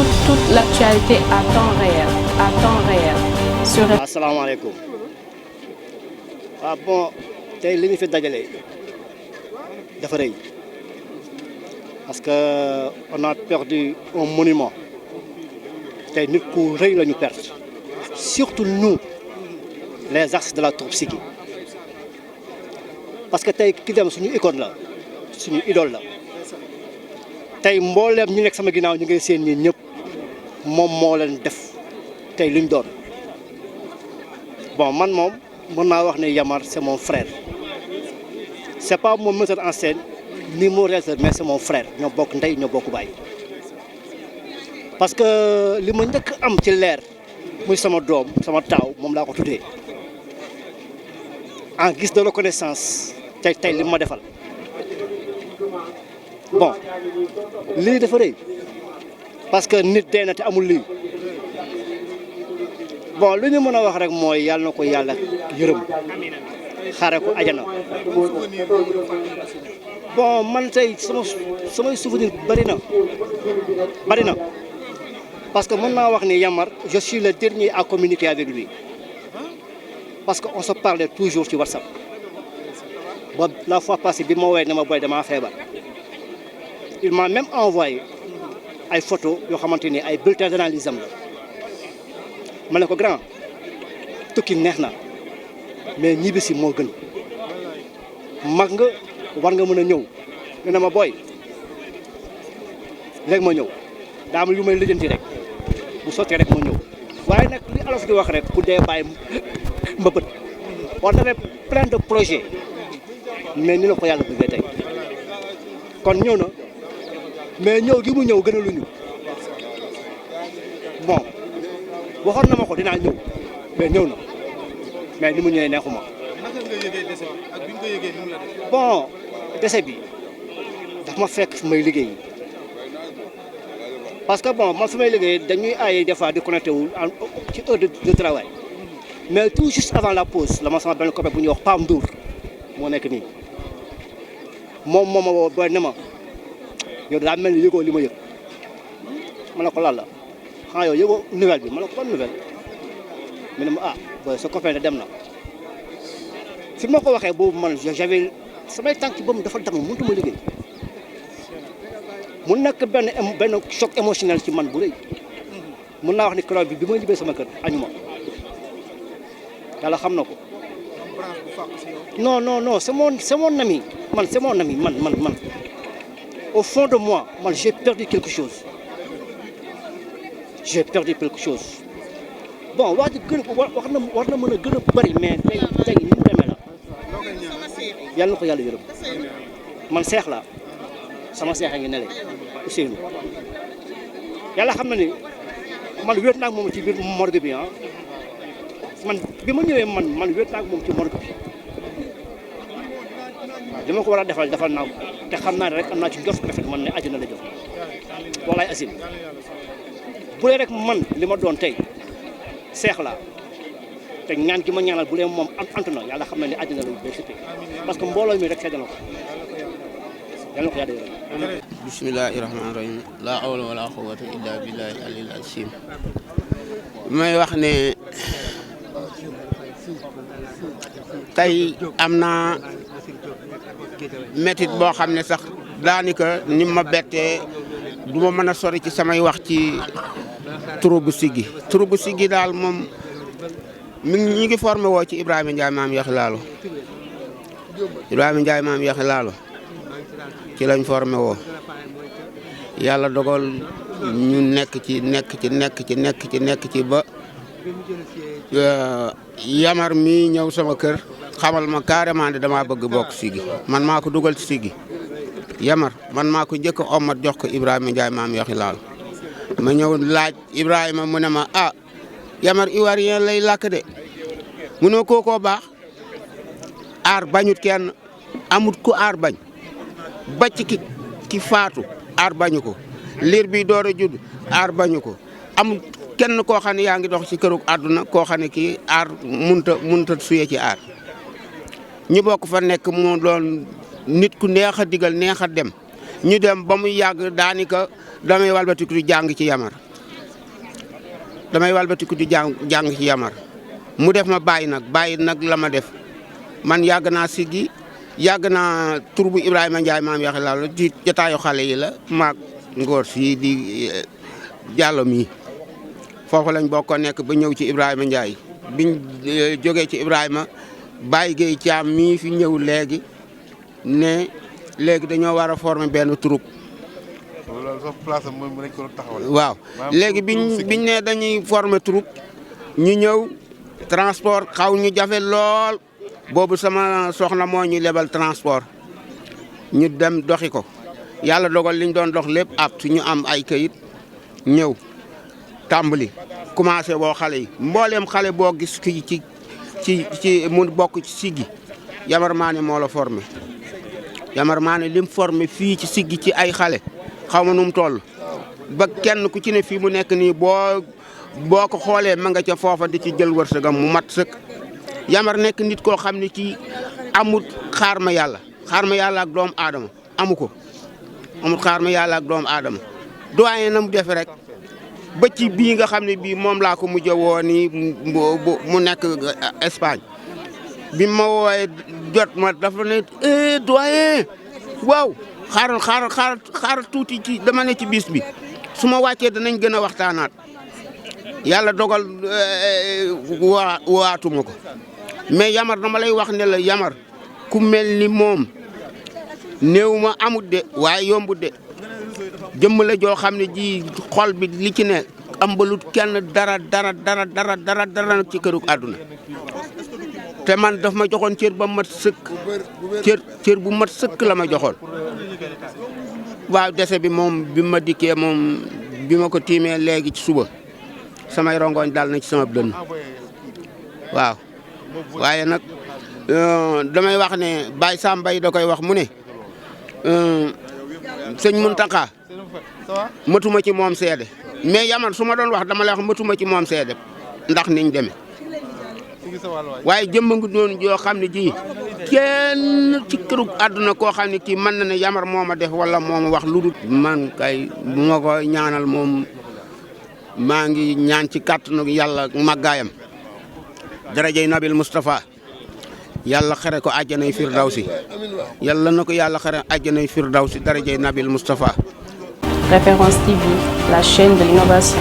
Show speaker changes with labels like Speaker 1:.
Speaker 1: toute l'actualité à temps réel, sur
Speaker 2: asalaamaaleykum. Bon tey li ñu fi dajale dafa rëy parce que on a perdu un monument tey nit ku rëy la ñu perdre surtout nous les artistes de la troupe Siggi parce que tey ki dem suñu icône la suñu idole la tey mbooleem ñu nekk sama ginnaaw ñu ngi seen ñi ñëpp moom moo leen def tey luñ doon bon man moom mën naa wax ne Yamar c'est mon frère c'est pas mon metteur en scène ni mon réalisateur mais c'est mon frère ñoo bokk ndey ñoo bokk baay parce que li ma njëkk am ci leer muy sama doom sama taaw moom laa ko tuddee en guise de reconnaissance tey li ma defal bon lii dafa rëy parce que nit dee na te amul lii bon lu ñu mën a wax rek mooy yàlla na ko yàlla yërëm xaare ko ajana bon man tey samay souvenir bari na parce que mën naa wax ni Yamar je suis le dernier à communiquer avec lui parce que on se parlait toujours ci WhatsApp ba la fois passée bi ma woowee ne ma boy damaa feebar il m'a même envoyé ay photos yoo xamante ni ay bulletins d'analyse am la ma ne ko grand tukki neex na mais ñibbisi moo gën mag nga war nga mën a ñëw ñu ne ma booy léegi ma ñëw daa am lu may lijjanti rek bu sottee rek ma ñëw waaye nag li alof di wax rek ku dee bàyyi mbëbët on avait plein de projets mais ni la ko yàlla bëggee tey kon ñëw na mais ñëw gi mu ñëw gën a lu ñu bon waxoon na ma ko dinaa ñëw mais ñëw na mais ni mu ñëwee neexuma.
Speaker 3: naka nga yëgee décès bi ak bi nga ko yëgee ni mu la def.
Speaker 2: bon décès bi daf ma fekk fu may liggéey parce que bon man fu may liggéey dañuy aaye des fois di connecté wu ci heure de travail mais tout juste avant la pause la ma sama benn copain bu ñuy wax Pam Ndour moo nekk nii moom moo ma woo ba ne ma yow daa mel ni yëgoo li ma yëg ma ne ko lan la xanaa yow yëgoo nouvelle bi ma ne ko ban nouvelle mu ne ma ah booy sa copain dem na fi ma ko waxee boobu man j'avais samay tànk boobu dafa dam mënut ma liggéey mu nekk benn choc émotionnel ci man bu rëy mun naa wax ni keroog bi ma ñibbee sama kër añu ma yàlla xam na ko. non c'est mon ami man c'est mon ami man au fond de moi man j'ai perdu quelque chose bon wax ji gën war na mën a gën a bëri mais tey ni mu demee la yàlla na ko yàlla yërëm man seex la sama seex a ngi ne le Ousseynou yàlla xam na ni man wéet naa ak moom ci biir morgue bi man bi ma ñëwee man wéet naa ak moom ci morgue bi waaw li ma ko war a defal naa ko te xam naa ne rek am naa ci njort rafet man ne àjjana la jox walaay asim bu dee rek man li ma doon tey seex la te ñaan gi ma ñaanal bu dee moom antu na yàlla xam na ne àddina la ñu sippi parce que mbooloo mi rek seddal na ko yàlla na ko yàlla yërëm.
Speaker 4: bismillahi rahmaani rahim laa hawla wala quwwata illa billahi alil azim may wax ne tey am na métit boo xam ne sax daanaka ni ma bettee du ma mën a sori ci samay wax ci troupe Siggi daal moom ñi ngi formé woo ci Ibrahima Ndiaye maam Yaxi Laalo ci lañ formé woo yàlla dogal ñu nekk ci ba Yamar mi ñëw sama kër xamal ma carrément ne damaa bëgg bokk Siggi man maa ko dugal ci Siggi Yamar man maa ko njëkk a omat jox ko Ibrahima Ndiaye maam Yaxi Laalo ma ñëw laaj Ibrahima mu ne ma ah Yamar ivoirien lay làkk de mu ne kookoo baax aar bañut kenn amut ku aar bañ bacc ki faatu aar bañu ko liir bi door a judd aar bañu ko amut kenn koo xam ne yaa ngi dox ci kërug àdduna koo xam ne kii aar munta suye ci aar ñu bokk fa nekk moo doon nit ku neex a digal neex a dem ñu dem ba mu yàgg daanaka damay walbatiku di jàng ci yamar ci yamar mu def ma bàyyi nag la ma def man yàgg naa siggi yàgg naa tur bu Ibrahima Ndiaye maam yaxi laal ci jotaayu xale yi la maag ngóor si di jàllo mi foofu lañ bokkoon nekk ba ñëw ci Ibrahima Ndiaye biñ jógee ci Ibrahima Baye Gueye Thiam mii fi ñëw léegi ne léegi dañoo war a former benn troupe.
Speaker 3: loolu sax place am moom lañ ko taxawal.
Speaker 4: waaw léegi biñ ne dañuy former troupe ñu ñëw transport xaw ñu jafe lool boobu sama soxna moo ñu lebal transport ñu dem doxi ko yàlla dogal liñ doon dox lépp ab ñu am ay kayit ñëw tàmbali commencé boo xale yi mbooleem xale boo gis ki ci mu bokk ci siggi Yamar Mané moo la formé Yamar Mané lim formé fii ci siggi ci ay xale xaw ma nu mu toll ba kenn ku ci ne fii mu nekk nii boo ko xoolee ma nga ca foofa di ci jël wërsëgam mu mat sëkk Yamar nekk nit koo xam ne kii amut xaar ma yàlla ak doomu aadama amu ko amut xaar ma yàlla ak doomu aadama doyen na mu defe rek ba ci bii nga xam ne bii moom laa ko mujj woo nii mu nekk Espagne bi ma wooyee jot ma dafa ne doyen waaw xaaral tuuti ci dama ne ci bis bi su ma wàccee danañ gën a waxtaanaat yàlla dogal waatuma ko mais Yamar dama lay wax ne la Yamar ku mel ni moom néew ma amut de waaye yombut de jëmm la joo xam ne ji xol bi li ci ne ambalut kenn dara ci këruk àdduna te man daf ma joxoon cër ba mat sëkk cër bu mat sëkk la ma joxoon waaw dese bi moom bi ma dikkee moom bi ma ko tiimee léegi ci suba samay rongoñ dal na ci sama dënn waaw waaye nag damay wax ne Baye Sambay da koy wax mu ne sëñ Mountakha matuma ci moom seede mais Yamar su ma doon wax dama lay wax matuma ci moom seede ndax niñ demee waaye jëmm ngi doon joo xam ne ji kenn ci kërug àdduna koo xam ne kii mën na ne Yamar moo ma def wala moo ma wax lu dul man kay bu ma ko ñaanal moom maa ngi ñaan ci kàttanu yàlla màggaayam darajay Nabil Moustapha yàlla xare ko àjjanay firdawsi yàlla na ko yàlla xare àjjanay firdawsi darajay Nabil Moustapha.
Speaker 1: Référence TV, la chaîne de l'innovation.